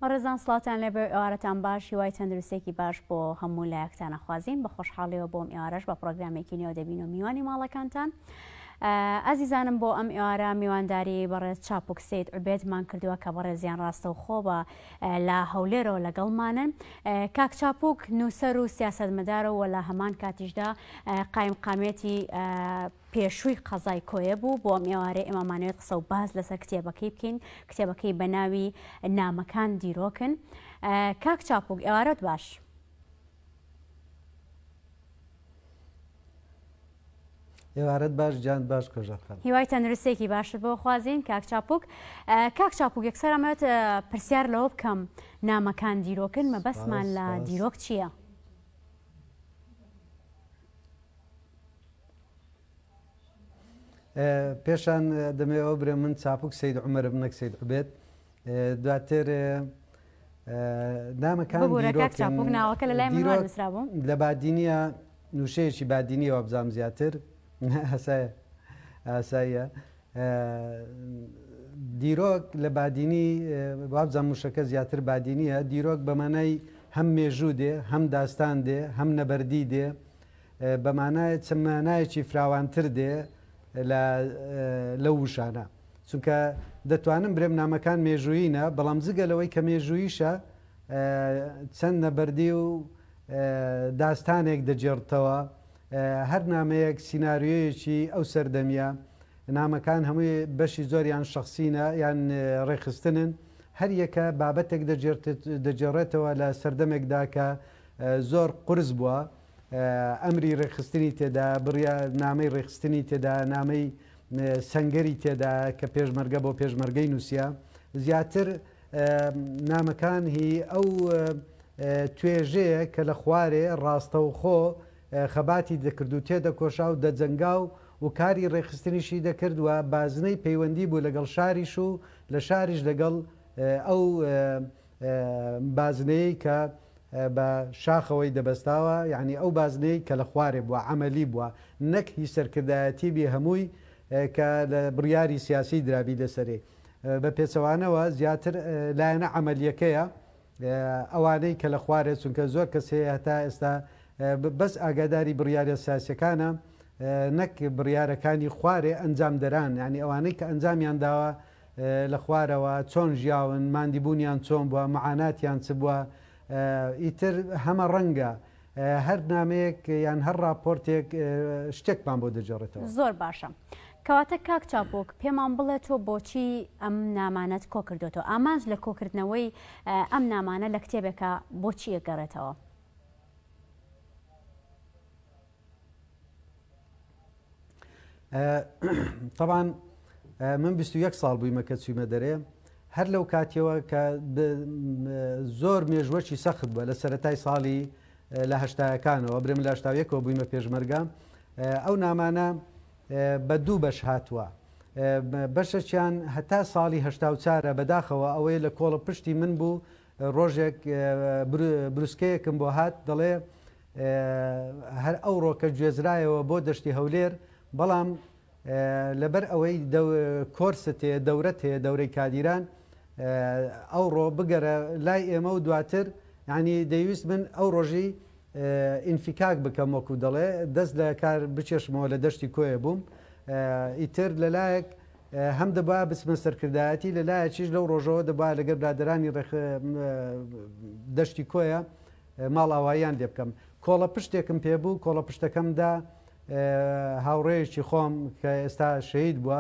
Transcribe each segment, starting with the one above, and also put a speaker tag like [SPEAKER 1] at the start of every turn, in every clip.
[SPEAKER 1] بەڕێزان سڵاوتان لێبێ و ئێوارەتان باش هیوای تەندروستێکی باش بۆ هەموو لایەکتان ئەخوازین بە خۆشحاڵیەوە بۆم ئێوارەش بە پڕۆگرامێکی نوێ دەبین و میوانی ماڵەکانتان ئازیزانم بۆ ئەم ئێوارە میوانداری بەڕێز چاپوک سید عوبێدمان کردووە کە بەڕێزیان ڕاستەوخۆ بە لە هەولێرەوە لەگەڵمانن کاک چاپوک نووسەر و سیاسەتمەدارە و لە هەمان کاتیشدا قایمقامێتی پێشووی قەزای کۆیە بوو، بۆ ئەم ئێوارەیە ئێمەمانەوێت قسە و باس لەسەر کتێبەکەی بکەین، کتێبەکەی بە ناوی نامەکان دیرۆکن. کاک چاپوک ئێوارەت باش.
[SPEAKER 2] ئێوارەت باش گیانت باش کۆژان خان.
[SPEAKER 1] هیوای تەندروستیەکی باشت بۆ خوازین کاک چاپوک. کاک چاپوک یەکسەر ئەمەوێت پرسیار لەوە بکەم نامەکان دیرۆکن مەبەستمان لە دیرۆک چییە؟
[SPEAKER 2] پێشان دەمەوێت ئەوە برێم من چاپوک سید عومەرم نەک سید عوبێد دواتر نامەکان
[SPEAKER 1] ببورە کاک چاپوک ناوەکە لە لای من وا نووسرابوو
[SPEAKER 2] لە بادینیە نووشەیەکی بادینیە وابزانم زیاتر ئاساییە دیرۆک لە بادینی وابزانم وشەکە زیاتر بادینیە دیرۆک بەمانای هەم مێژوو دێ هەم داستان دێ هەم نەبەردی دێ بە مانای چ مانایەکی فراوانتر دێ لە لەو وشانە. چونکە دەتوانم برێم نامەکان مێژوویینە، بەڵام جگە لەوەی کە مێژووییشە چەند نەبەردی و داستانێک دەگێڕتەوە. هەر نامەیەک سیناریۆیەکی ئەو سەردەمییە. نامەکان هەمووی بەشی زۆریان شەخسینە یان ڕێکخستنن. هەر یەکە بابەتێک دەگێڕێتەوە لە سەردەمێکدا کە زۆر قورس بووە. ئەمری ڕێکخستنی تێدایە، بڕیا نامەی ڕێکخستنی تێدایە، نامەی سەنگەری تێدایە کە پێشمەرگە بۆ پێشمەرگەی نووسیە. زیاتر نامەکان هی ئەو توێژەیە کە لە خوارێ ڕاستەوخۆ خەباتی دەکرد و تێدەکۆشا و دەجەنگا و و کاری ڕێکخستنیشی دەکرد و بازنەی پەیوەندی بوو لەگەڵ شاریش و لە شاریش لەگەڵ ئەو بازنەیەی کە بە شاخەوەی دەبەستاوە، یەعنی ئەو بازنەی کە لە خوارێ بووە، عەمەلی بووە، نەک هی سەرکردایەتی بی هەمووی کە لە بڕیاری سیاسی درابی لەسەری. بە پێچەوانەوە زیاتر لایەنە عەمەلیەکەیە، ئەوانەی کە لە خوارێ، چونکە زۆر کەس هەیە هەتا ئێستا بەس ئاگاداری بڕیارە سیاسیەکانە نەک بڕیارەکانی خوارێ ئەنجامدەران، یەعنی ئەوانەی کە ئەنجامیان داوە لە خوارەوە چۆن ژیاون، ماندیبوونیان چۆن بووە، معاناتیان چ بووە، ئیتر هەمە ڕەنگە هەر نامەیەک یان هەر ڕاپۆرتێک شتێکمان بۆ دەگێڕێتەوە.
[SPEAKER 1] زۆر باشە. کەواتە کاک چاپوک پێمان بڵێ تۆ بۆچی ئەم نامانەت کۆکردۆتەوە؟ ئامانج لە کۆکردنەوەی ئەم نامانە لە کتێبێکا بۆچی ئەگەڕێتەوە؟
[SPEAKER 2] تەبان من 21 ساڵ بوویمە کە چوویمە دەرێ هەر لەو کاتیەوە کە زۆر مێژوەکی سەخت بووە لە سەتای ساڵی لە هەشتایەکانەوە برێم لە هەشتاویەکەوە بوویمە پێشمەرگە ئەو نامانە بە دوو بەش هاتووە بەشەکیان هەتا ساڵی هەشتا و چارە بەداخەوە ئەوەی لە کۆڵە پشتی من بوو ڕۆژێک بروسکەیەکم بۆ هات دەڵێ هەر ئەوڕۆ کە گوێزرایەوە بۆ دەشتی هەولێر، بەڵام لەبەر ئەوەی کۆرست هەیە، دەورەت هەیە، دەورەی کادیران، ئەوڕۆ بگەرە لای ئێمە و دواتر یانی دەیویست من ئەو ڕۆژی ئینفیکاک بکەم وەکو دەڵێ دەست لە کار بکێشمەوە لە دەشتی کۆیە بووم ئیتر لەلایەک هەم دەبا بچمە سەرکردایەتی لەلایەکیش لەو ڕۆژەوە دەبا لەگەر برادەرانی دەشتی کۆیە ماڵئاواییان لێ بکەم. کۆڵە پشتێکم پێ بوو، کۆڵە پشتەکەم دا هاوڕێیەکی خۆم کە ئێستا شەهید بووە،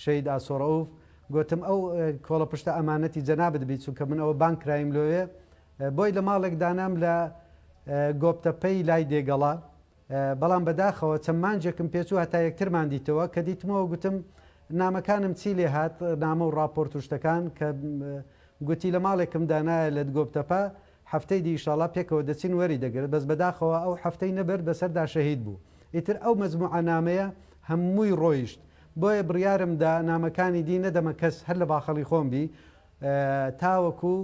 [SPEAKER 2] شەهید ئاسۆ ڕەئوف، گۆتم ئەو کۆڵە پشتە ئەمانەتی جەنابت بی، چونکە من ئەوە بانگ کرایم لۆێ، بۆی لە ماڵێک دانام لە گۆپتەپەی لای دێگەڵە، بەڵام بەداخەوە چەند مانگێکم پێچوو هەتا یەکترمان دیتەوە، کە دیتمەوە گوتم نامەکانم چی لێ هات، نامە و ڕاپۆرت و شتەکان، کە گوتی لە ماڵێکم دانایە لە گۆپتەپە، هەفتەی دی ئیشاڵا پێکەوە دەچین وەری دەگرت بەس بەداخەوە ئەو هەفتەی نەبرد بەسەردا شەهید بوو ئیتر ئەو مەجموعە نامەیە هەمووی ڕۆیشت بۆیە بڕیارم دا نامەکانی دی نەدەمە کەس هەر لە باخەڵی خۆم بی تاوەکو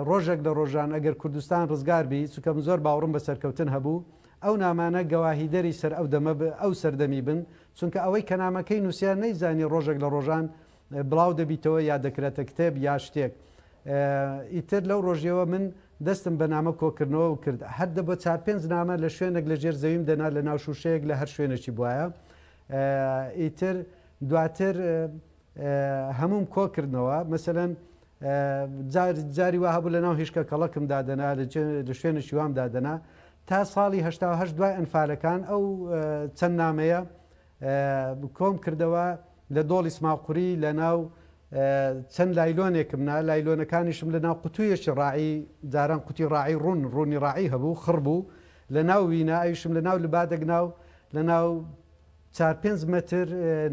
[SPEAKER 2] ڕۆژێک لە ڕۆژان ئەگەر کوردستان ڕزگار بی چونکە من زۆر باوڕم بە سەرکەوتن هەبوو ئەو نامانە گەواهیدەری سەر ئەو دەمە ئەو سەردەمی بن چونکە ئەوەی کە نامەکەی نووسیا نەیزانی ڕۆژێک لە ڕۆژان بڵاو دەبیتەوە یا دەکرێتە کتێب یا شتێک. ئیتر لەو ڕۆژیەوە من دەستم بە نامە کۆکردنەوە کرد. هەر دەبوو چار پێنج نامە لە شوێنێک لە ژێر زەویم دەنا لە ناو شووشەیەک لە هەر شوێنێکی بوایە. ئیتر دواتر هەمووم کۆکردنەوە. مەسەلەن جاری وا هەبوو لە ناو هیشکە کەڵەکم دادەنا، لە شوێنێکی وام دادەنا. تا ساڵی 88 دوای ئەنفالەکان ئەو چەند نامەیە کۆم کردەوە لە دۆڵی سماقوری لە ناو چەند لایلۆنێکم نا، لایلۆنەکانیشم لە ناو قوتوویەکی ڕاعی، جاران قوتی ڕاعی ڕوون، ڕوونی ڕاعی هەبوو، خڕ بوو، لە ناو وینا، ئەویشم لە ناو لبادەک ناو، لە ناو چار پێنج مەتر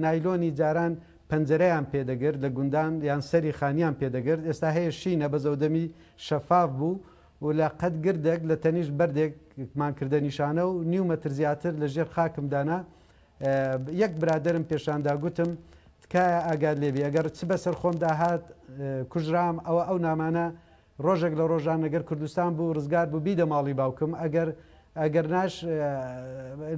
[SPEAKER 2] نایلۆنی جاران پەنجەرەیان پێ دەگرت لە گوندان یان سەری خانیان پێ دەگرت، ئێستا هەیە شینە بەس ئەودەمی شەفاف بوو و لە قەد گردێک لە تەنیشت بەردێکمان کردە نیشانە و نیو مەتر زیاتر لە ژێر خاکم دانا، یەک برادەرم پێشاندا گوتم تکایە ئاگات لێبی ئەگەر چ بەسەر خۆمدا هات کوژرام ئەوە ئەو نامانە ڕۆژێک لە ڕۆژان ئەگەر کوردستان بوو ڕزگار بوو بیدە ماڵی باوکم ئەگەر ئەگەر ناش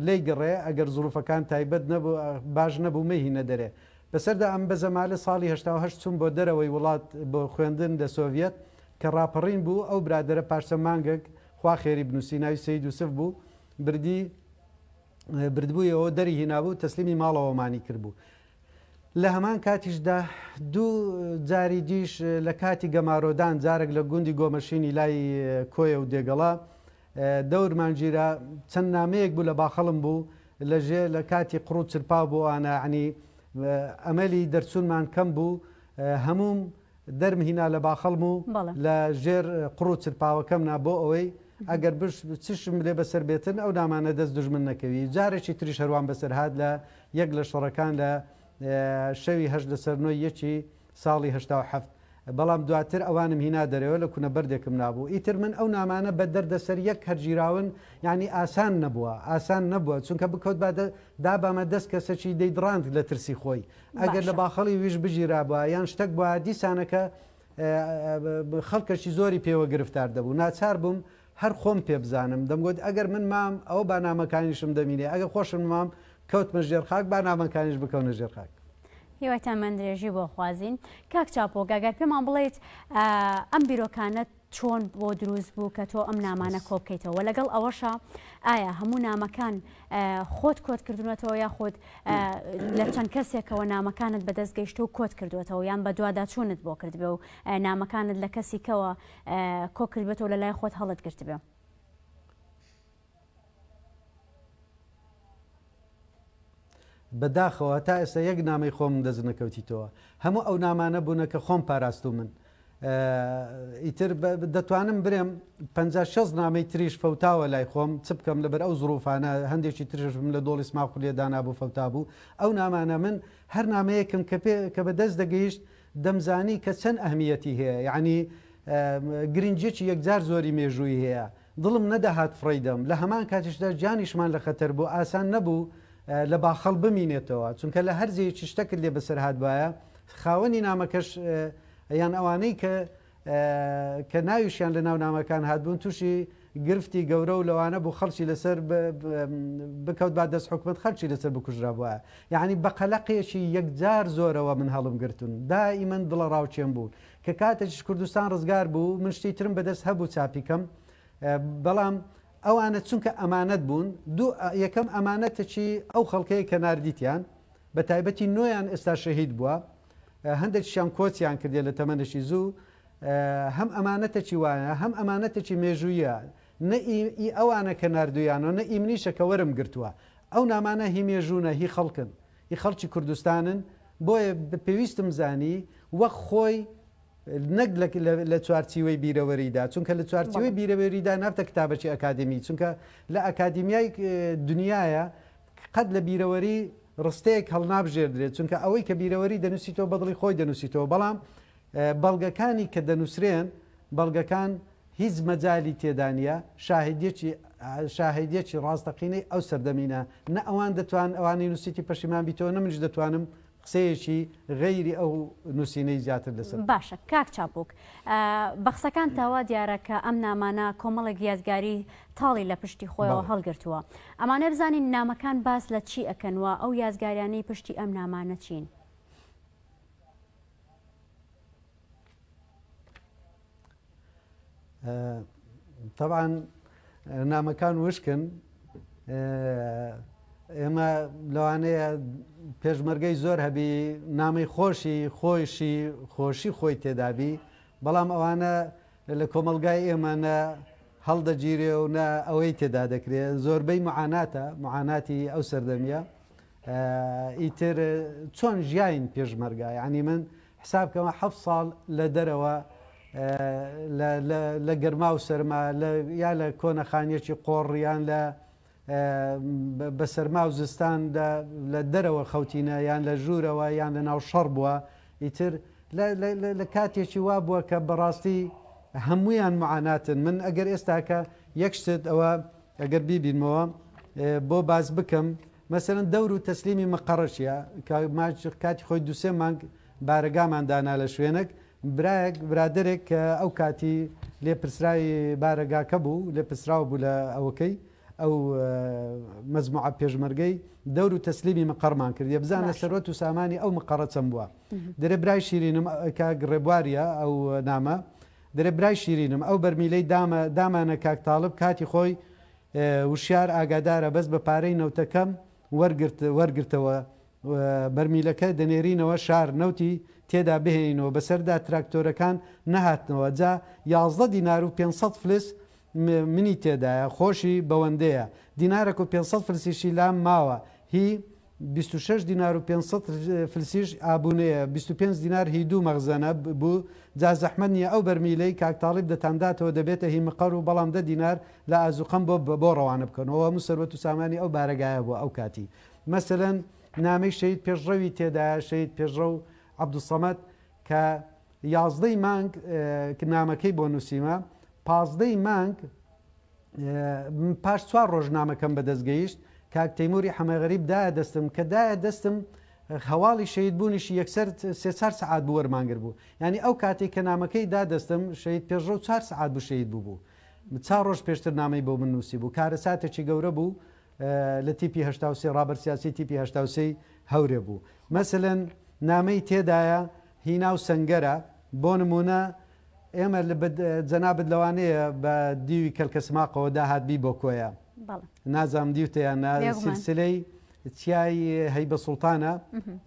[SPEAKER 2] لێی گەڕێ ئەگەر زروفەکان تایبەت نەبوو باش نەبوو مەیهینە دەرێ بەسەردا ئەم بەزەمالە ساڵی 88 چووم بۆ دەرەوەی وڵات بۆ خوێندن لە سۆڤیەت کە ڕاپەڕین بوو ئەو برادەرە پاش چەند مانگێک خوا خێری بنووسی ناوی سەید یوسف بوو بردی بردبوویەوە دەری هینابوو تەسلیمی ماڵەوەمانی کردبوو. لە هەمان کاتیشدا دوو جاری دیش لە کاتی گەمارۆدان جارێک لە گوندی گۆمەشینی لای کۆیە و دێگەڵە دەورمان گیرا چەند نامەیەک بوو لە باخەڵم بوو لە ژێ لە کاتی قڕ و چرپاو بۆ ئەوانە یەعنی ئەمەلی دەرچوونمان کەم بوو هەمووم دەرم هینا لە باخەڵم و لە ژێر قوڕ و چرپاوەکەم نا بۆ ئەوەی ئەگەر بش چشم لێ بەسەر بێتن ئەو نامانە دەست دوژمن نەکەوی. جارێکی تریش هەروام بەسەر هات لە یەک لە شەڕەکان لە شەوی هەشت لەسەر نۆی یەکی ساڵی 87 بەڵام دواتر ئەوانم هینا دەرەوە لە کونە بەردێکم نابوو ئیتر من ئەو نامانە بە دەردەسەر یەک هەرگیراون یعنی ئاسان نەبووە ئاسان نەبووە چونکە بکەوت با دابامە دەست کەسەکی دەیدڕاند لە ترسی خۆی ئەگەر لە باخەڵی ویش بگیرابا یان شتەک بوایە دیسانەکە خەڵکەکی زۆری پێوە گرفتار دەبوو ناچار بووم هەر خۆم پێ بزانم دەمگوت ئەگەر من مام ئەوە با نامەکانیشم دەمینێ ئەگەر خۆشم مام کەوتمە ژێر خاک با نامەکانیش بکەونە ژێر خاک.
[SPEAKER 1] هیوای تەمەن درێژی بۆ خوازین. کاک چاپۆک ئەگەر پێمان بڵێیت ئەم بیرۆکانەت چۆن بۆ دروست بوو کە تۆ ئەم نامانە کۆبکەیتەوە لەگەڵ ئەوەشا ئایا هەموو نامەکان خۆت کۆت کردوونەتەوە یاخود لە چەند کەسێکەوە نامەکانت بەدەست گەیشتو و کۆت کردوێتەوە یان بە دوواداچوونت بۆ کردبێ و نامەکانت لە کەسیکەوە کۆ کردبێتەوە لە لای خۆت هەڵت گرتبێ؟
[SPEAKER 2] بە داخەوە تا ئێستا یەک نامەی خۆمم دەست نەکەوتیتەوە. هەموو ئەو نامانە بوونە کە خۆم پاراستوومن. ئیتر دەتوانم برێم 50 60 نامەی تریش فەوتاوە لای خۆم چ بکەم لەبەر ئەو زروفانە هەندێکی ترشم لە دۆڵی سماقولیە دانابوو فەوتابوو ئەو نامانە من هەر نامەیەکم کە پێ کە بە دەست دەگەیشت دەمزانی کە چەند ئەهمیەتی هەیە یعنی گرنگیەکی یەکجار زۆری مێژووی هەیە دڵم نەدەهات فڕێی دەم، لە هەمان کاتیشدا گیانیشمان لە خەتەر بوو، ئاسان نەبوو لە باخەڵ بمینێتەوە، چونکە لە هەر جێیەکی شتەکت لێ بەسەر هاتبایە، خاوەنی نامەکەش یان ئەوانەی کە کە ناویشیان لە ناو نامەکان هاتبوون تووشی گرفتی گەورە و لەوانە بوو خەڵکی لەسەر بکەوت با دەست حکومەت خەڵکی لەسەر بکوژرابوایە. یەعنی بە قەلەقێکی یەکجار زۆرەوە من هەڵم گرتوون. دائیمەن دڵەڕاوکێم بوو. کە کاتێکیش کوردستان ڕزگار بوو من شتی ترم بەدەست هەبوو چاپی کەم بەڵام ئەوانە چونکە ئەمانەت بوون دوو یەکەم ئەمانەتەکی ئەو خەڵکەیە کە ناردیتیان بە تایبەتی نۆیان ئێستا شەهید بووە هەندێکیشیان کۆچیان کردێ لە تەمەنێکی زوو هەم ئەمانەتەکی وایە هەم ئەمانەتێکی مێژوویە نە ئی ئەوانە کە ناردویانەوە نە ئی منیشە کە وەرم گرتووە ئەو نامانە هی مێژوونە هی خەڵکن هی خەڵکی کوردستانن، بۆیە بە پێویستم زانی وەک خۆی نەک لە چوارچیوەی بیرەوەریدا، چونکە لە چوارچیوەی بیرەوەریدا نابتە کتابەکی ئەکادمی، چونکە لە ئەکادیمیای دنیایە قەت لە بیرەوەری ڕستەیەک هەڵنابژێردرێت، چونکە ئەوەی کە بیرەوەری دەنووسیتەوە بەدڵی خۆی دەنووسیتەوە، بەڵام بەڵگەکانی کە دەنووسرێن بەڵگەکان هیچ مەجالی تێدا نیە، شاهیدیەکی شاهیدیەکی ڕاستەقینەی ئەو سەردەمینە، نە ئەوان دەتوان ئەوانەی نووسیتی پەشیمان بیتەوە نە منیش دەتوانم قسەیەکی غەیری ئەو نووسینەی زیاتر لەسەر بکەم.
[SPEAKER 1] باشە کاک چاپوک، بە قسەکانتا وا دیارە کە ئەم نامانە کۆمەڵێک یادگاری تاڵی لە پشتی خۆیەوە هەڵگرتووە. ئەمانەوێ بزانین نامەکان باس لە چی ئەکەن و ئەو یادگاریانەی پشتی ئەم نامانە چین؟
[SPEAKER 2] تەبعەن نامەکان وشکن ئێمە لەوانەیە پێشمەرگەی زۆر هەبی نامەی خۆشی خۆشی خۆشی خۆی تێدابی بەڵام ئەوانە لە کۆمەڵگای ئێمە نە هەڵدەگیرێ و نە ئەوەی تێدا دەکرێ زۆربەی معاناتە معاناتی ئەو سەردەمیە ئیتر چۆن ژیاین پێشمەرگە یعنی من حساب کەمە حەفت ساڵ لە دەرەوە لە گەرما و سەرما یا لە کۆنە خانیەکی قۆڕ یان لە بە سەرما و زستان لە دەرەوە خەوتینە یان لە ژوورەوە یان لە ناو شەڕ بووە ئیتر لە کاتێکی وا بووە کە بەڕاستی هەمویان معاناتن من ئەگەر ئێستاکە یەک شتت ئەوە ئەگەر بیبینمەوە بۆ باس بکەم مەسەلەن دەور و تەسلیمی مقەڕە چیە؟ کاتی خۆی دوسێ مانگ بارەگامان دانا لە شوێنەک برایەک برادەرێک کە ئەو کاتی لێپرسراوی بارەگاکە بوو لێپرسراو بوو لە ئەوەکەی ئەو مەجموعە پێشمەرگەی دەور و تەسلیمی مقەڕمان کردیە بزانە سەروەت و سامانی ئەو مقەڕە چەند بووە دەرێ برای شیرینم کاک ڕێبواریە ئەو نامە دەرێ برای شیرینم ئەو بەرمیلەی دامە دامانە کاک تاڵب کاتی خۆی وشیار ئاگادارە بەس بە پارەی نەوتەکەم وەرگرت وەرگرتەوە بەرمیلەکە دەنێرینەوە شار نەوتی تێدا بهێنینەوە بەسەردا تراکتۆرەکان نەهاتنەوە جا 11 دینار و 500 فلس منی تێدایە خۆشی بەوەندەیە دینارەک و 500 فلسیشی لام ماوە هی 26 دینار و 500 فلسیش ئابوونەیە 25 دینار هی دوو مەخزەنە بوو جا زەحمەت نییە ئەو بەرمیلەی کاک تاڵیب دەتانداتەوە دەبێتە هی مقەر و بەڵام دە دینار لە ئازوقەم بۆ بۆ ڕەوانە بکەنەوە هەموو سەروەت و سامانی ئەو بارەگایە بووە ئەو کاتی مەسەلەن نامەی شەهید پێشڕەوی تێدایە شەهید پێشڕەو عەبدولسەمەد کە یازدەی مانگ نامەکەی بۆ نووسیمە پازدەی مانگ پاش چوار ڕۆژ نامەکەم بەدەست گەیشت، کاک تەیموری حەمەغەریب دایە دەستم، کە دایە دەستم هەواڵی شەهید بوونیشی یەکسەر سێ چار سەعات بوو وەرمان گربوو. یانی ئەو کاتەی کە نامەکەی دا دەستم شەهید پێشڕەو چار سەعات بوو شەهید بووبوو. چار ڕۆژ پێشتر نامەی بۆ من نووسیبوو. کارەساتێکی گەورە بوو لە تیپی 83 ڕابەر سیاسی تیپی 83 هەورێ بوو. مەسەلەن نامەی تێدایە هی ناو سەنگەرە، بۆ نموونە ئێمە لە بد جەنابت لەوانەیە بە دیوی کەلکە سماقەوە داهاتبی بۆ کۆیە.
[SPEAKER 1] بەڵێ.
[SPEAKER 2] نازانم دیوتە یان نا،
[SPEAKER 1] بێگومان.
[SPEAKER 2] سلسلەی چیای هەیبە سوڵتانە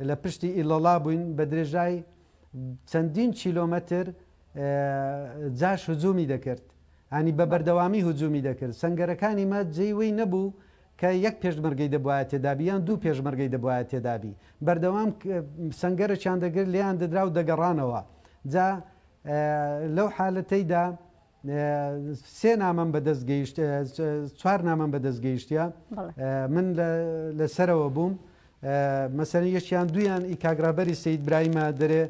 [SPEAKER 2] لە پشتی ئیلەڵا بووین بە درێژای چەندین کیلۆمەتر جاش هجومی دەکرد. یانی بە بەردەوامی هجومی دەکرد. سەنگەرەکانی مە جێی وەی نەبوو کە یەک پێشمەرگەی دەبوایە تێدابی یان دوو پێشمەرگەی دەبوایە تێدابی. بەردەوام سەنگەرەکیان دەگرت لێیان دەدرا و دەگەڕانەوە. جا لەو حالەتەیدا سێ نامەم بەدەست گەیشت چوار نامەم بەدەست گەیشتە من لە سەرەوە بووم مەسەلەن یەکیان دویان ئی کاک ڕابەری سید برایمە دەرێ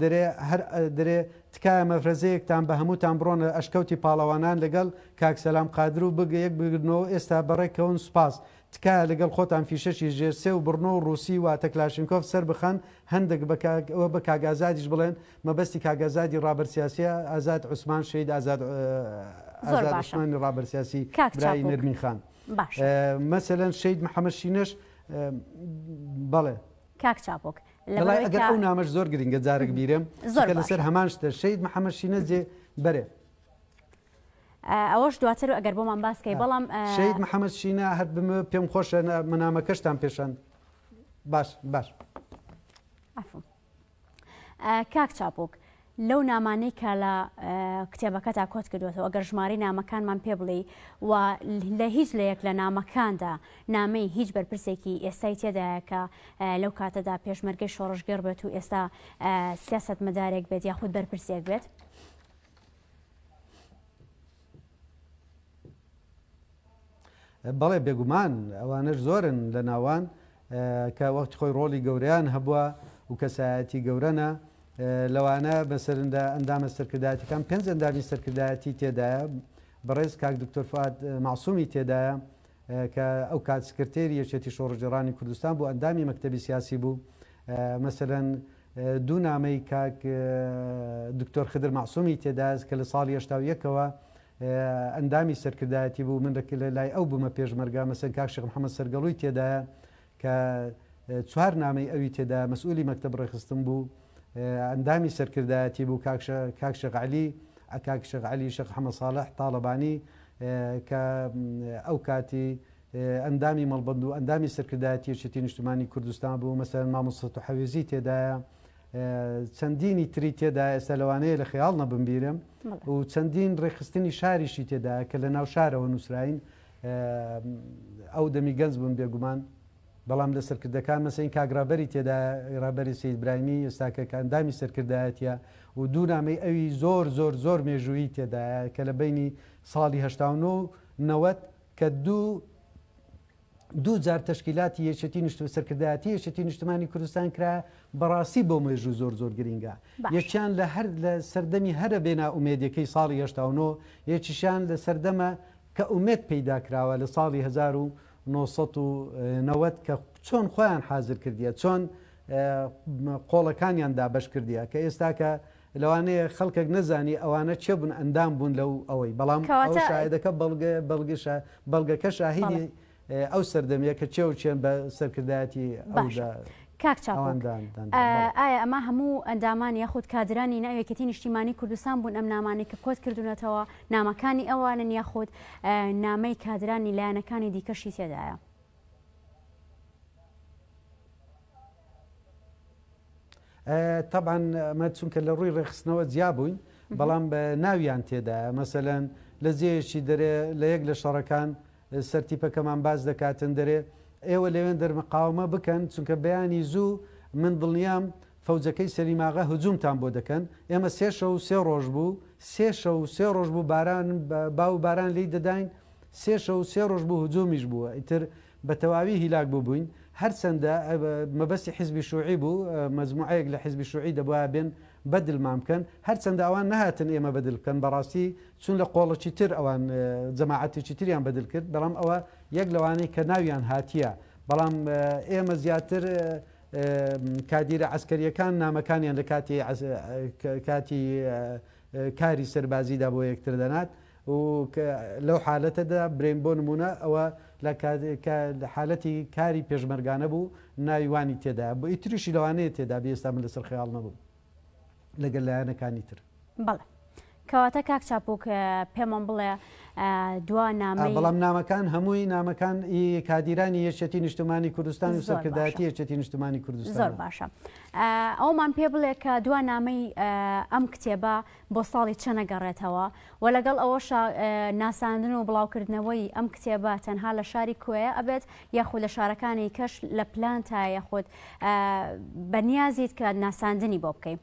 [SPEAKER 2] دەرێ هەر دەرێ تکایە مەفرەزەیەکتان بە هەمووتان بڕۆنە ئەشکەوتی پاڵەوانان لەگەڵ کاک سەلام قادر و بگ یەک بگرنەوە ئێستا بەڕێکەون سوپاس تکایە لەگەڵ خۆتان فیشەکی ژێر سێ و بڕنۆ و ڕووسی واتە کلاشینکۆف سەر بخەن هەندەک بە کاک ئەوە بە کاک ئازادیش بڵێن مەبەستی کاک ئازادی ڕابەر سیاسیە ئازاد عوسمان شەهید ئازاد
[SPEAKER 1] زۆر
[SPEAKER 2] ئازاد
[SPEAKER 1] باشە
[SPEAKER 2] عوسمانی ڕابەر سیاسی
[SPEAKER 1] کاک
[SPEAKER 2] برای
[SPEAKER 1] چاپوک
[SPEAKER 2] نەرمین خان
[SPEAKER 1] باشە
[SPEAKER 2] مەسەلەن شەهید محەمەد شینەش بەڵێ.
[SPEAKER 1] کاک چاپوک
[SPEAKER 2] وەڵای
[SPEAKER 1] لەبەرئەوەی
[SPEAKER 2] ئەگەر
[SPEAKER 1] کە
[SPEAKER 2] ئەو نامەش زۆر گرنگە جارێک بیرێم
[SPEAKER 1] زۆر
[SPEAKER 2] چونکە لەسەر
[SPEAKER 1] باشە.
[SPEAKER 2] هەمان شتە شەهید محەمەد شینە جێ بەرێ.
[SPEAKER 1] ئەوەش دواتر ئەگەر بۆمان باس کەی بەڵام.
[SPEAKER 2] شەهید محەمەد شینە هەر بمە پێم خۆشە نامەکەشتان پێشان باش باش.
[SPEAKER 1] عەفو. کاک چاپوک لەو نامانەی کە لە کتێبەکەتا کۆت کردوێتەوە ئەگەر ژمارەی نامەکانمان پێ بڵێ و لە هیچ لە یەک لە نامەکاندا نامەی هیچ بەرپرسێکی ئێستای تێدایە کە لەو کاتەدا پێشمەرگەی شۆڕشگێڕ بێت و ئێستا سیاسەتمەدارێک بێت یاخود بەرپرسێک بێت؟
[SPEAKER 2] بەڵێ بێگومان ئەوانەش زۆرن لە ناوان کە وەختی خۆی ڕۆڵی گەورەیان هەبووە و کەسایەتی گەورەنە لەوانە مەسەلەن لە ئەندامە سەرکردایەتیەکان پێنج ئەندامی سەرکردایەتی تێدایە بەڕێز کاک دکتۆر فوئاد مەعسومی تێدایە کە ئەو کات سکرتێری یەکێتی شۆڕشگێڕانی کوردستان بوو ئەندامی مەکتەبی سیاسی بوو مەسەلەن دوو نامەی کاک دکتۆر خدر مەعسومی تێدایە کە لە ساڵی 81ەوە ئەندامی سەرکردایەتی بوو، من لە لای ئەو بوومە پێشمەرگە، مەسەلەن کاک شێخ محەمەد سەرگەڵووی تێدایە کە چوار نامەی ئەوی تێدایە، مەسئولی مەکتەب ڕێکخستن بوو، ئەندامی سەرکردایەتی بوو، کاک شێخ عەلی. کاک شێخ عەلی شێخ حەمە ساڵح تاڵەبانی کە ئەو کاتی ئەندامی مەڵبەند و ئەندامی سەرکردایەتی یەکێتی نیشتمانی کوردستان بوو، مەسەلەن مامۆستا تحەوێزی تێدایە، چەندینی تری تێدایە ئێستا لەوانەیە لە خەیاڵ نەبم بیرم و چەندین ڕێکخستنی شاریشی تێدایە کە لە ناو شارەوە نووسراین ئەو دەمی گەنج بوون بێگومان بەڵام لە سەرکردەکان مەسەین کاک ڕابەری تێدایە ڕابەری سید برایمی ئێستاکە کە ئەندامی سەرکردایەتیە و دوو نامەی ئەوی زۆر زۆر زۆر مێژوویی تێدایە کە لە بینی ساڵی 89 و 90 کە دوو دوو جار تەشکیلاتی یەکێتی نیشتم سەرکردایەتی یەکێتی نیشتمانی کوردستان کرا بەڕاستی بۆ مێژوو زۆر زۆر گرینگە یەکیان لە هەر لە سەردەمی هەرە بێ نائومێدیەکەی ساڵی 89 یەکیشیان لە سەردەمە کە ئومێد پەیدا کراوە لە ساڵی 1990 کە چۆن خۆیان حازر کردیە چۆن قۆڵەکانیان دابەش کردیە کە ئێستاکە لەوانەیە خەڵکێک نەزانی ئەوانە کێ بوون ئەندام بوون لەو ئەوەی بەڵام ئەو شاهێدەکە بەڵگە بەڵگە بەڵگەکە شاهیدی ئەو سەردەمیە کە کێ و کێن بە سەرکردایەتی ئەودا
[SPEAKER 1] کاک چاپوک ئایا ئەمە هەموو ئەندامان یاخود کادرانی ناو یەکێتی نیشتیمانی کوردستان بوون ئەم نامانەی کە کۆت کردوونەتەوە نامەکانی ئەوانن یاخود نامەی کادرانی لایەنەکانی دیکەشی تێدایە؟
[SPEAKER 2] تەبعەن ئەمە چونکە لە ڕووی ڕێکخستنەوە جیا بووین بەڵام بە ناویان تێدایە مەسەلەن لە جێیەکی دەرێ لە یەک لە شەڕەکان سەرتیپەکەمان باس دەکاتن دەرێ ئێوە لەوێن دەرمقاومە بکەن چونکە بەیانی زوو من دڵنیام فەوجەکەی سەلیماغە هجومتان بۆ دەکەن ئێمە سێ شەو سێ ڕۆژ بوو سێ شەو سێ ڕۆژ بوو باران با و باران لێی دەداین سێ شەو سێ ڕۆژ بوو هجومیش بوو ئیتر بە تەواوی هیلاک بووبووین، هەرچەندە مەبەستی حیزبی شوعی بوو، مەجموعەیەک لە حیزبی شوعی دەبوایە بێن بەدلمان بکەن، هەرچەندە ئەوان نەهاتن ئێمە بەدل بکەن، بەڕاستی چون لە قۆڵەکی تر ئەوان جەماعەتێکی تریان بەدل کرد، بەڵام ئەوە یەک لەوانەی کە ناویان هاتیە، بەڵام ئێمە زیاتر کادیرە عەسکەرییەکان نامەکانیان لە کاتی کاتی کاری سەربازیدا بۆ یەکتر دەنارد، و لەو حالەتەدا برێن بۆ نموونە ئەوە لە حالەتی کاری پێشمەرگانە بوو ناوی وانی تێدایە بۆ ئیتریشی لەوانەیە تێدا بێ ئێستا من لەسەر خەیاڵ نەبووم لەگەل لایەنەکانی تر.
[SPEAKER 1] بەڵێ کەواتە کاک چاپوک پێمان بڵێ دوا نامەی
[SPEAKER 2] بەڵام نامەکان هەمووی نامەکان ئی کادیرانی یەکێتی نیشتمانی کوردستان و سەرکردایەتی یەکێتی نیشتمانی کوردستان
[SPEAKER 1] زۆر باشە ئەومان پێ بڵێ کە دوا نامەی ئەم کتێبە بۆ ساڵی چەند ئەگەڕێتەوە و لەگەڵ ئەوەشا ناساندن و بڵاوکردنەوەی ئەم کتێبە تەنها لە شاری کۆیە ئەبێت یاخود لە شارەکانی کەش لە پلانتایە یاخود بەنیازیت کە ناساندنی بۆ بکەی؟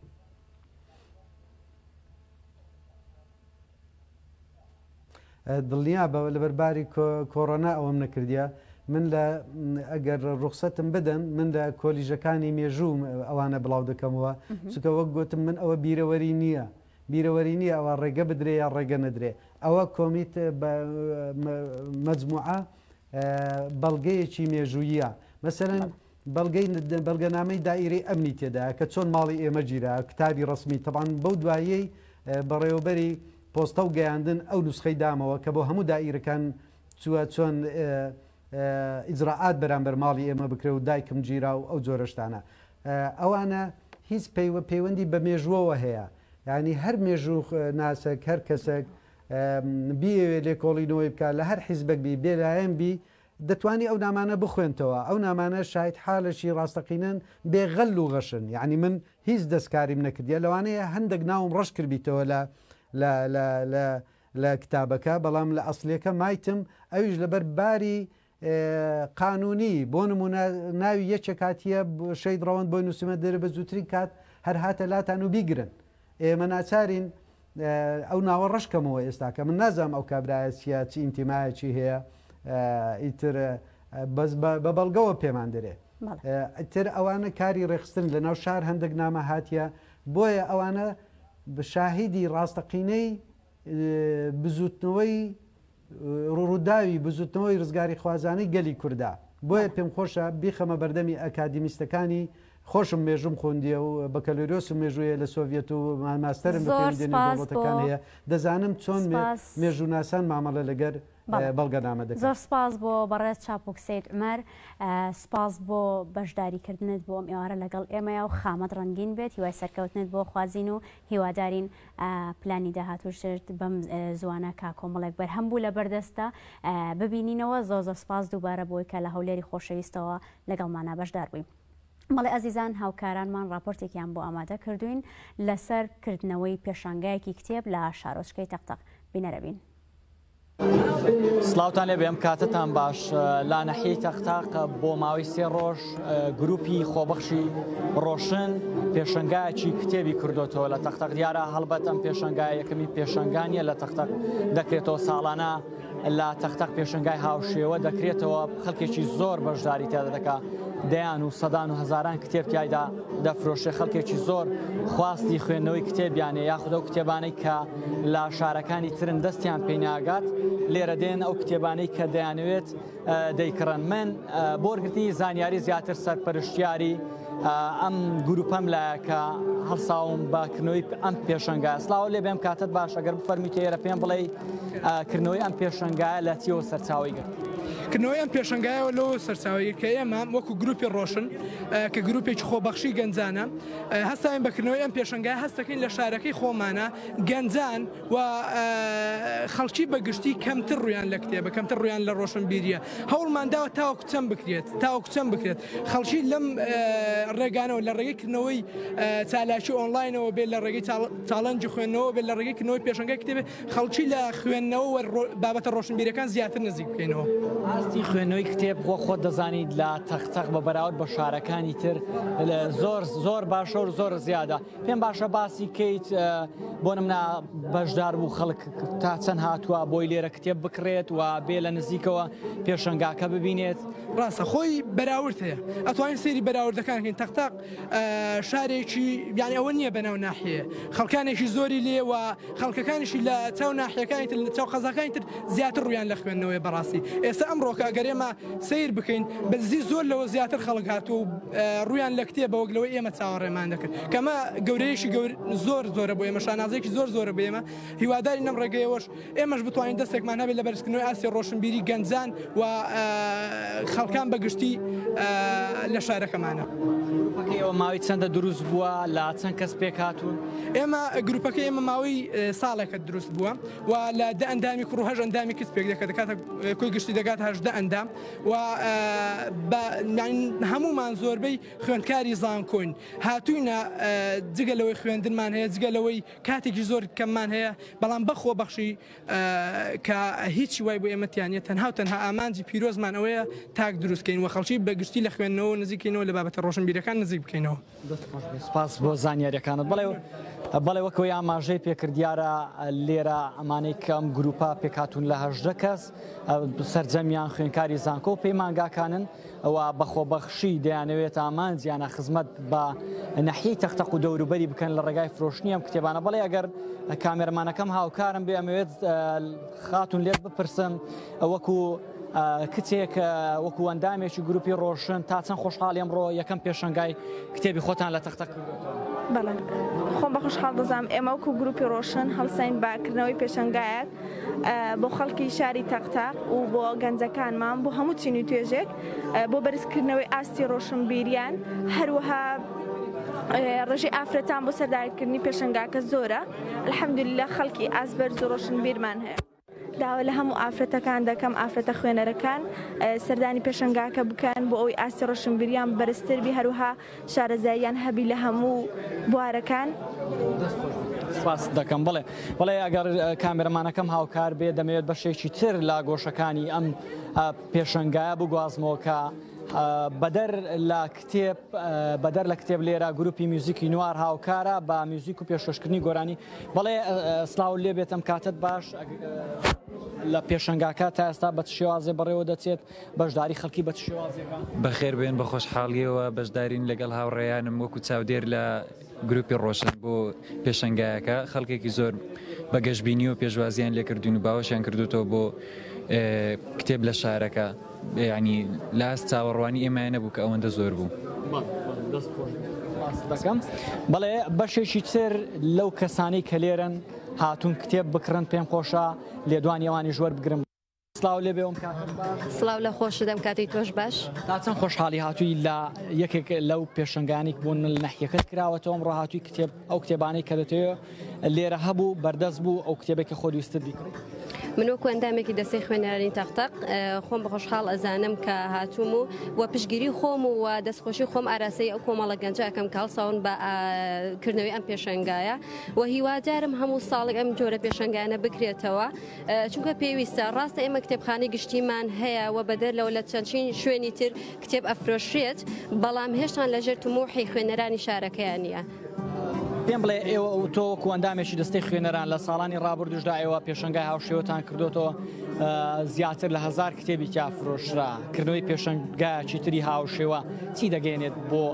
[SPEAKER 2] دڵنیا بە لەبەر باری کۆڕۆنا ئەوەم نەکردیە من لە ئەگەر ڕوخسەتم بدەن من لە کۆلیژەکانی مێژوو ئەوانە بڵاو دەکەمەوە چونکە وەک گوتم من ئەوە بیرەوەری نییە بیرەوەری نییە ئەوە ڕێگە بدرێ یا ڕێگە نەدرێ ئەوە کۆمیت مەجموعە بەڵگەیەکی مێژوویە مەسەرەن بەڵگەی بەڵگەنامەی دائیرەی ئەمنی تێدایە کە چۆن ماڵی ئێمە گیرا، کتابی ڕەسمی، تەبعەن بەو دواییەی بەڕێوەبەری پۆستە و گەیاندن ئەو نوسخەی دامەوە کە بۆ هەموو دائیرەکان چووە چۆن ئیجرائات بەرامبەر ماڵی ئێمە بکرێ و دایکم گیرا و ئەو جۆرە شتانە. ئەوانە هیچ پەیوەندی بە مێژووەوە هەیە. یانی هەر مێژوو ناسێک، هەر کەسێک بیەوێ لێکۆڵینەوەی بکا لە هەر حیزبێک بی، بێلایەن بی، دەتوانی ئەو نامانە بخوێنتەوە، ئەو نامانە شاهیدحالەکی ڕاستەقینەن بێ غەل و غەشن، یەعنی من هیچ دەستکاریم نەکردیە، لەوانەیە هەندەک ناوم ڕەش کردبیتەوە لە لە لە لە لە کتابەکە، بەڵام لە ئەسڵیەکە مایتم، ئەویش لەبەر باری قانونی، بۆ نمونە ناوی یەکێک هاتیە شەهید ڕەوەند بۆی نووسیمە دەرێ بە زووترین کات هەر هاتە لاتان و بیگرن، ئێمە ناچارین ئەو ناوە ڕەش کەمەوە ئێستاکە من نازانم ئەو کابرایە چیە چ ئینتیمایەکی هەیە ئیتر بەس بە بەڵگەوە پێمان دەرێ ئیتر ئەوانە کاری ڕێکخستن لە ناو شار هەندێک نامە هاتیە بۆیە ئەوانە شاهیدی ڕاستەقینەی بزوتنەوەی ڕووداوی بزوتنەوەی ڕزگاریخوازانەی گەلی کوردە. بۆیە پێم خۆشە بیخەمە بەردەمی ئەکادیمیستەکانی خۆشم مێژووم خوندیە و بەکەلۆریۆسم مێژوویە لە سۆڤیەت و ماستەرم لە
[SPEAKER 1] زۆر
[SPEAKER 2] پەیوەندیە
[SPEAKER 1] سپاس بۆ
[SPEAKER 2] نێودەوڵەتەکان هەیە، دەزانم چۆن
[SPEAKER 1] سپاس.
[SPEAKER 2] مێژووناسان مامەڵە لەگەر
[SPEAKER 1] بەڵێ
[SPEAKER 2] بەڵگەنامە دەکەن.
[SPEAKER 1] زۆر سپاس بۆ بەڕێز چاپوک سەید عومەر، سپاس بۆ بەشداری کردنت بۆ ئەم ئێوارە لەگەڵ ئێمەیا و خامەت ڕەنگین بێت، هیوای سەرکەوتنت بۆ خوازین و هیوادارین پلانی داهاتووشت بەم زووانە کە کۆمەڵێک بەرهەم بوو لە بەردەستە ببینینەوە. زۆر زۆر سپاس دووبارە بۆی کە لە هەولێری خۆشەویستەوە لەگەڵمانا بەشدار بووی. بەڵێ ئازیزان هاوکارانمان ڕاپۆرتێکیان بۆ ئامادە کردووین لەسەر کردنەوەی پێشانگایەکی کتێب لە شارۆچکەی تەقتەق. بینەرەبین.
[SPEAKER 3] سڵاوتان لێبێ ئەم کاتەتان باش لە نەحیەی تەقتەق بۆ ماوەی سێ ڕۆژ گروپی خۆبەخشی ڕۆشن پێشەنگایەکی کتێبی کردوتەوە لە تەقتەق دیارە هەڵبەت ئەم پێشەنگای یەکەمی پێشەنگانیە لە تەقتەق دەکرێتەوە ساڵانە لە تەقتەق پێشەنگای هاوشێوە دەکرێتەوە خەڵکێکی زۆر بەشداری تیادا دەکا دەیان و سەدان و هەزاران کتێب تیایدا دەفرۆشێ خەڵکێکی زۆر خواستی خوێندنەوەی کتێبیانێ یاخود ئەو کتێبانەی کە لە شارەکانی ترن دەستیان پێی ناگات لێرە دێن ئەو کتێبانەی کە دەیانەوێت دەیکڕن من بۆ وەرگرتنی زانیاری زیاتر سەرپەرشتیاری ئەم گروپەم لایە کە هەڵساوم بە کردنەوەی ئەم پێشەنگایە سڵاو لێ بێم کاتت باش ئەگەر بفەرمیت ئێرە پێم بڵێ کردنەوەی ئەم پێشەنگایە لە چیەوە سەرچاوەی گرت؟
[SPEAKER 4] کردنەوەی ئەم پێشەنگایەوە لەوە سەرچاوەی گرت کە ئێمە وەکو گروپی ڕۆشن کە گروپێکی خۆبەخشی گەنجانە هەستاین بە کردنەوەی ئەم پێشەنگایە هەستەکەین لە شارەکەی خۆمانە گەنجان و خەڵکی بە گشتی کەمتر ڕویان لە کتێبە کەمتر ڕویان لە ڕۆشنبیریە هەوڵمان داوە تاوەکو چەند بکرێت تاوەکو چەند بکرێت خەڵکی لەم ڕێگانەوە لە ڕێگەی کردنەوەی چالاکی ئۆنلاینەوە بێت لە ڕێگەی challenge ی خوێندنەوە بێت لە ڕێگەی کردنەوەی پێشەنگای کتێبێ خەڵکی لە خوێندنەوە و بابەتە ڕۆشنبیرەکان زیاتر نزیک بکەینەوە.
[SPEAKER 3] ئاستی خوێندنەوەی کتێب وەک خۆت دەزانیت لە تەقتەق بە بەراورد بە شارەکانی تر زۆر زۆر باشە و زۆر زیادە پێم باشە باسی کەیت بۆ نمونە بەشدار بوو خەڵک تا چەند هاتووە بۆی لێرە کتێب بکڕێت و بێ لە نزیکەوە پێشەنگاکە ببینێت.
[SPEAKER 4] ڕاستە خۆی بەراورد هەیە ئەتوانین سەیری بەراوردەکان کەین تەقتەق شارێکی یانی ئەوە نییە بەناو ناحیەیە خەڵکانێکی زۆری لێ و خەڵکەکانیشی لە چاو ناحیەکانی تر لە چاو قەزاکانی تر زیاتر ڕوویان لە خوێندنەوەیە بەڕاستی ئێستا ئەمڕۆکە ئەگەر ئێمە سەیر بکەین بەزی زۆر لەوە زیاتر خەڵک هاتووە و ڕوویان لە کتێبە وەک لەوەی ئێمە چاوەڕێمان دەکرد کەمە گەورەیەکی گەور زۆر زۆرە بۆ ئێمە شانازێکی زۆر زۆرە بۆ ئێمە هیوادارین لەم ڕێگەیەوەش ئێمەش بتوانین دەستێکمان هەبێت لە بەرزکردنەوەی ئاستی ڕۆشنبیری گەنجان و خەڵکان بە گشتی لە شارەکەمانە.
[SPEAKER 3] گروپەکەی ئێوە ماوەی چەندە دروست بووە، لە چەند کەس پێکهاتوون؟
[SPEAKER 4] ئێمە گروپەکەی ئێمە ماوەی ساڵێکە دروست بووە و لە دە ئەندامی کوڕ و هەشت ئەندامی کچ پێک دێت کە دەکاتە کۆی گشتی دەگاتە 18 ئەندام و بە هەموومان زۆربەی خوێندکاری زانکۆین هاتووینە جگە لەوەی خوێندنمان هەیە جگە لەوەی کاتێکی زۆر کەممان هەیە بەڵام بە خۆبەخشی کە هیچ هیوای بۆ ئێمە تیا نیە تەنها و تەنها ئامانجی پیرۆزمان ئەوەیە تاک دروست کەین و خەڵکی بە گشتی لە خوێندنەوە نزیک کەینەوە لە بابەتە ڕۆشنبیرەکان نزیک بکەینەوە.
[SPEAKER 3] دەست خۆش بێت سپاس بۆ زانیاریەکانت. بەڵێ بەڵێ وەک ئەوەی ئاماژەی پێکرد دیارە لێرە ئەمانەی کە ئەم گروپە پێکهاتوون لە 18 کەس سەرجەمیان خوێنکاری زانکۆ و پەیمانگاکانن و بە خۆبەخشی دەیانەوێت ئامانجیانە خزمەت بە نەحیەی تەقتەق و دەوروبەری بکەن لە ڕێگای فرۆشتنی ئەم کتێبانە. بەڵێ ئەگەر کامێرەمانەکەم هاوکارم بێ ئەمەوێت خاتون لێت بپرسم وەکو کچێک وەکو ئەندامێکی گروپی ڕۆشن تا چەند خۆشحاڵی ئەمڕۆ یەکەم پێشەنگای کتێبی خۆتان لە تەختە کردوێتەوە؟
[SPEAKER 5] بەڵێ خۆم بە خۆشحاڵ دەزانم ئێمە وەکو گروپی ڕۆشن هەڵساین بە کردنەوەی پێشەنگایەک بۆ خەڵکی شاری تەقتەق و بۆ گەنجەکانمان بۆ هەموو چین و توێژێک بۆ بەرزکردنەوەی ئاستی ڕۆشنبیریان هەروەها ڕێژەی ئافرەتان بۆ سەردانکردنی پێشەنگاکە زۆرە الحمدللە خەڵکی ئاست بەرز و ڕۆشنبیرمان هەیە. داوا لە هەموو ئافرەتەکان دەکەم ئافرەتە خوێنەرەکان سەردانی پێشەنگاکە بکەن بۆ ئەوەی ئاستی ڕۆشنبیریان بەرزتر بی هەروەها شارەزاییان هەبی لە هەموو بوارەکان.
[SPEAKER 3] سپاست دەکەم بەڵێ بەڵێ ئەگەر کامێرەمانەکەم هاوکار بێ دەمەوێت بەشێکی تر لە گۆشەکانی ئەم پێشەنگایە بگوازمەوە کە بەدەر لە کتێب بەدەر لە کتێب لێرە گروپی میوزیکی نوار هاوکارە بە میوزیک و پێشکەشکردنی گۆرانی بەڵێ سلااو لێ بێتم کاتت باش لە پێشەنگاکە تا ئێستا بە شێوازێ بەڕێوە دەچێت بەشداری خەڵکی بە چ شێوازێکە؟
[SPEAKER 6] بەخێر بێن بە خۆشحاڵیەوە بەشدارین لەگەڵ هاوڕێیانم وەکو چاودێر لە گروپی ڕۆشن بۆ پێشەنگایەکە خەڵکێکی زۆر بە گەشبینی و پێشوازیان لێکردوین و باوەشیان کردوتەوە بۆ کتێب لە شارەکە یعنی لاست چاوەڕوانی ئێمە نەبوو کە ئەوەندە زۆر بوو.
[SPEAKER 3] دەست خۆش سپاست دەکەم. بەڵێ بەشێکی تر لەو کەسانەی کە لێرەن هاتوون کتێب بکڕن پێم خۆشە لێدوانی ئەوانیش وەربگرم. سڵاو لێ بێ ئەم کاتەت باش.
[SPEAKER 7] سڵاو لە خۆشت ئەم کاتەی تۆش باش.
[SPEAKER 3] تا چەند خۆشحاڵی هاتووی لە یەکێک لەو پێشەنگانەی بۆ من لە نەحیەکەت کراوەتەوە ئەمڕۆ هاتووی کتێب ئەو کتێبانەی کە دەتەوێ لێرە هەبوو بەردەست بوو ئەو کتێبێک کە خۆت ویستت بیکڕی؟
[SPEAKER 7] من وەکو ئەندامێکی دەستەی خوێنەرانی تەقتەق خۆم بە خۆشحاڵ ئەزانم کە هاتووم و و پشتگیری خۆم و دەستخۆشی خۆم ئاراستەی ئەو کۆمەڵە گەنجە ئەکەم کە هەڵساون بە کردنەوەی ئەم پێشەنگایە و هیوادارم هەموو ساڵێک ئەم جۆرە پێشەنگانە بکرێتەوە چونکە پێویستە ڕاستە ئێمە کتێبخانەی گشتیمان هەیە و بەدەر لەوە لە چەندین شوێنی تر کتێب ئەفرۆشرێت بەڵام هێشتان لەژێر تموحی خوێنەرانی شارەکەیان نییە.
[SPEAKER 3] پێم بڵێ ئێوە و تۆ وەکو ئەندامێکی دەستەی خوێنەران لە ساڵانی ڕابردووشدا ئێوە پێشەنگای هاوشێوەتان کردوێتەوە زیاتر لە هەزار کتێبی تیا فرۆشرا کردنەوەی پێشەنگایەکی تری هاوشێوە چی دەگەێنێت بۆ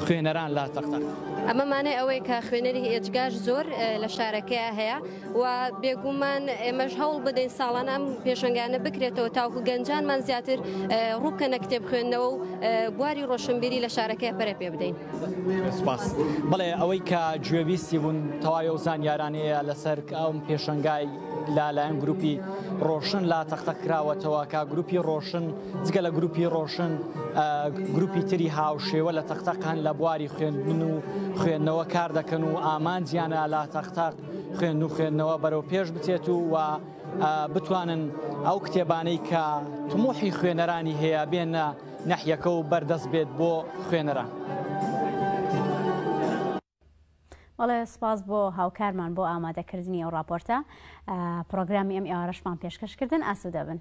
[SPEAKER 3] خوێنەران لا تەقتەق؟
[SPEAKER 7] ئەمە مانای ئەوەیە کە خوێنەری ئێجگار زۆر لە شارەکەیا هەیە و بێگومان ئێمەش هەوڵ بدەین ساڵانە ئەم پێشەنگانە بکرێتەوە تاوکو گەنجانمان زیاتر ڕووبکەنە کتێب خوێندنەوە و بواری ڕۆشنبیری لە شارەکەی پەرە پێ بدەین.
[SPEAKER 3] سپاس. بەڵێ ئەوەی کە گوێبیستی بوون تەواوی ئەو زانیارانەیە لەسەر ئەم پێشەنگای لە لایەن گروپی ڕۆشن لا تەختە کراوەتەوە کە گروپی ڕۆشن جگە لە گروپی ڕۆشن گروپی تری هاوشێوە لە تەختەقان لە بواری خوێندن و خوێندنەوە کار دەکەن و ئامانجیانە لە تەختەق خوێندن و خوێندنەوە بەرەو پێش بچێت و و بتوانن ئەو کتێبانەی کە تموحی خوێنەرانی هەیە بێنە نەحیەکە و بەردەست بێت بۆ خوێنەران.
[SPEAKER 1] بەڵێ سپاس بۆ هاوکارمان بۆ ئامادەکردنی ئەو ڕاپۆرتە. پڕۆگرامی ئەم ئێوارەشمان پێشکەش کردن. ئاسوودە بن.